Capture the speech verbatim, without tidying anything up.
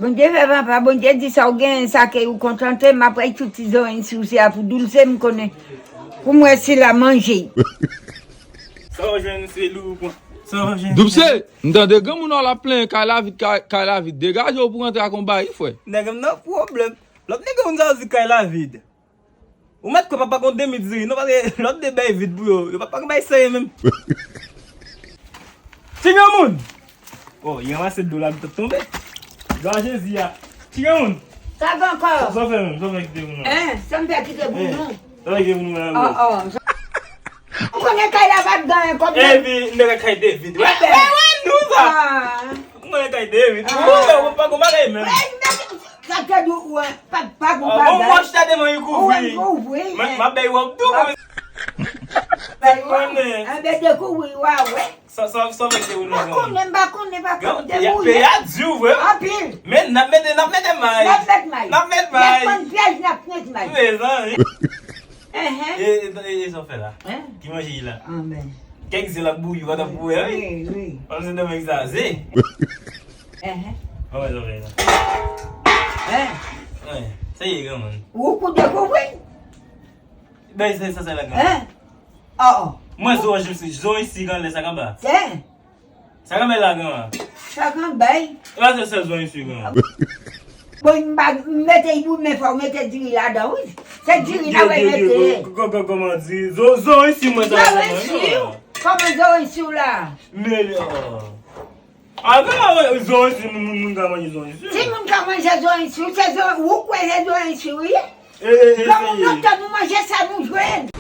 Bondye fè papa, Bondye di sa w genyen, sa ke ou kontante, m ap wè tout ti zoranj si w se a pou doulse, m konnen. Pou m wè si l a manje. Sa w jwenn se li ou pran. Sa w jwenn. Doulse, m tande granmoun an l ap plenyen kay la vid, kay, kay la vid. Degaje w pou rantre ak yon bayi, frè. Nèg m nan pwoblèm. Lòt nèg moun sa yo di kay la vid. Ou mèt kwè papa gon demi diri, non, paske lòt de bay vid pou yo. Yo papa gen bay serye menm. Ti granmoun! Oh, li ranmase dlo la, li t ap tonbe. Glwa Jezi a. Ti granmoun! Sa gen ankò? Sa w fè menm? Sa w fè kite pou nou? Hein, sa m fè kite pou nou? Sa w fè kite pou nou, menm? Oh, oh. Ou konnen kay la pa t gen ankò, menm. Epi, nèg ak kay de vid. Wè, wè, wè, nou sa. Ah. Ou konnen kay de vid. Ah. Ou wè, ou pa gon bagay menm. Wè, nèg, sa te di ou, wè, pa, pa gon bagay. Bon, mwen chita devan li kouvri. Ou wè, kouvri, men. M ap bay wòb tou, mwen. Bay wòb. Konnen. Anben, dekouvri, wè, wè. Sa, sa, sa, mwen, se ou, non. Pa konnen, pa konnen, pa konnen. Peyi a di ou, vre. Anpil. Men n ap mete, n ap mete may. N ap met may. N ap met may. N ap konn pyèj, n ap met may. Mezanmi. Enhen. E, e, e, e sa w fè la? Hein? Ki manje li la? Anben. Kèk zen l ap bouyi, w ap bouyi, wi. Wi, wi. Panse nan men sa, zen. Enhen. Anben, sa w fè la? Hein? Wi, sa ye, granmoun. Ou kou dekouvri? Ben, se sa, se la, granmoun. Hein? Oh, oh. Mwen, zo, zo isi, granmoun, sa k anba. Tiens. Sa k anba la, granmoun? Sa k anba? E pa se sèl zo isi, granmoun. Bon, m pa, m mete pou men fò w mete diri ladan, wi. Se diri la, w mete. Kòman di? Zo, zo isi, mwen, sa, zo isi, kòman zo isi w la? Men, oh. A, granmoun, zo isi, moun, moun, moun ka manje zo isi. Si moun ka manje zo isi, se zo, ou kwè se zo isi, wi? E, e, e, granmoun, se lontan nou manje sa nou jwenn.